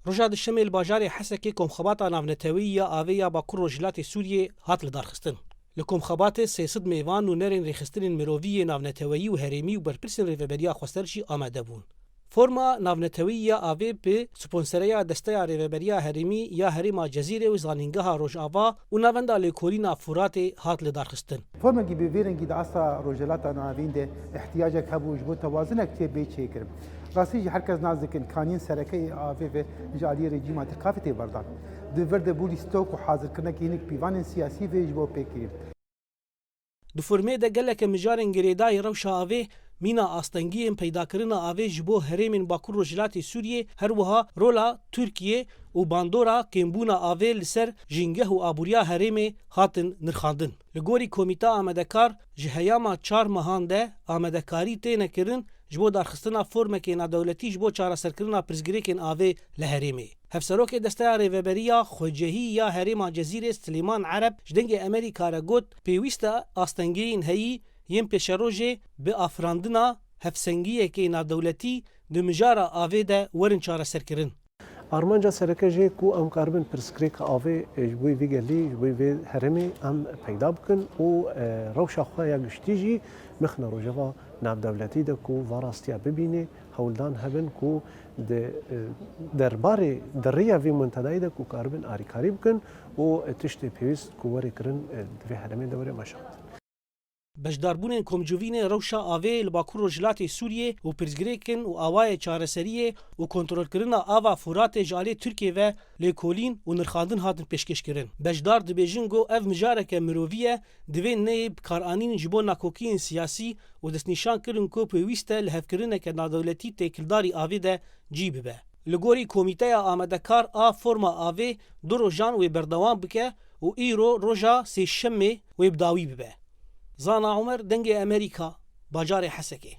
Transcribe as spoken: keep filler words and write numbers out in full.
Roja Duşemê li bajarê Hesekê komxebata navneteweyî ya avê ya Bakur Rojhilatê Sûriyê hat lidarxistin. Li komxebatê sê sed mêvan û nûnerên rêxistinên mirovî yê navneteweyî û herêmî û berpirsên Rêveberiya Xweser jî amade bûn. Forma navneteweyî ya avê bi sponsereya Desteya Rêveberiya Herêmî ya Herêma Cezîrê û Zanîngeha Rojava û Navenda Lêkolîna Furatê hat lidarxistin. Formekî bi vê rengî di asta Rojhilata Navîn de ihtiyacek hebû ji bo tewazinek tê bê çêkirin. Rastî jî her kes nas dikin kaniyên sereke yê avê ve ji aliyê rejîma Tirkafê tê berdan. Di vir de bû lîstok û hazirkirinekî hinek pîvanên siyasî ve ji bo pêkirî. Di formê de geleke mijarên girêdayî rewşa avê, mîna astengiyên peydakirina avê ji bo herêmên Bakur Rojhilatê Sûriyê, her wiha rola Tirkiyê û bandora kêmbûna avê li ser jîngeh û aboriya herêmê hatin nirxandin. Li gorî komîta amadekar, ji heyama çar mehan de amadekarî têne kirin ji bo darxistina formekê nadewletî ji bo çareserkirina pirsgirêkên avê li herêmê. Hevserokê Desteya Rêveberiya Xwecehî ya Herêma Cezîrê Silêman Ereb ji Dengê Amerîka re got, pêwîst e astengiyên heyî yên pêşerojê bi afirandina hevsengiyekê nadewletî di mijara avê de werin çareserkirin. Armanca sereke jê ku em karibin pirsgirêka avê, e, ji bo vê gelî, ji bo vê herêmê em peyda bikin û, e, rewşa xwe ya giştî jî bixine rojeva navdewletî de ku va rastiya bibîne, hewldan hebin ku di, e, derbarê, di rêya vê muntedayê de ku karibin arîkarî bikin û, e, tiştê pêwîst ku were kirin, e, di vê herêmê de were meşandin. Beşdarbûnên komcivînê rewşa avê li Bakur Rojhilatê Sûriyê û pirsgirêkin û awayê çareseriyê û kontrolkirina ava Furatê ji alê Tirkiyê ve lêkolîn û nirxandin hatin pêşkêşkirin. Beşdar dibêjin ku ev mijareke mirovî ye, divê neyê bikaranîn ji bo nakokiyên siyasî û destnîşan kirin ku pêwîst e li hevkirineke nadewletî têkildarî avê de cî bibe. Li gorî komîteya amadekar a forma avê du rojan wê berdewam bike û îro roja sêşemê wê bi dawî bibe. Zana Omer, Dengê Amerîka, bajarê Hesekê.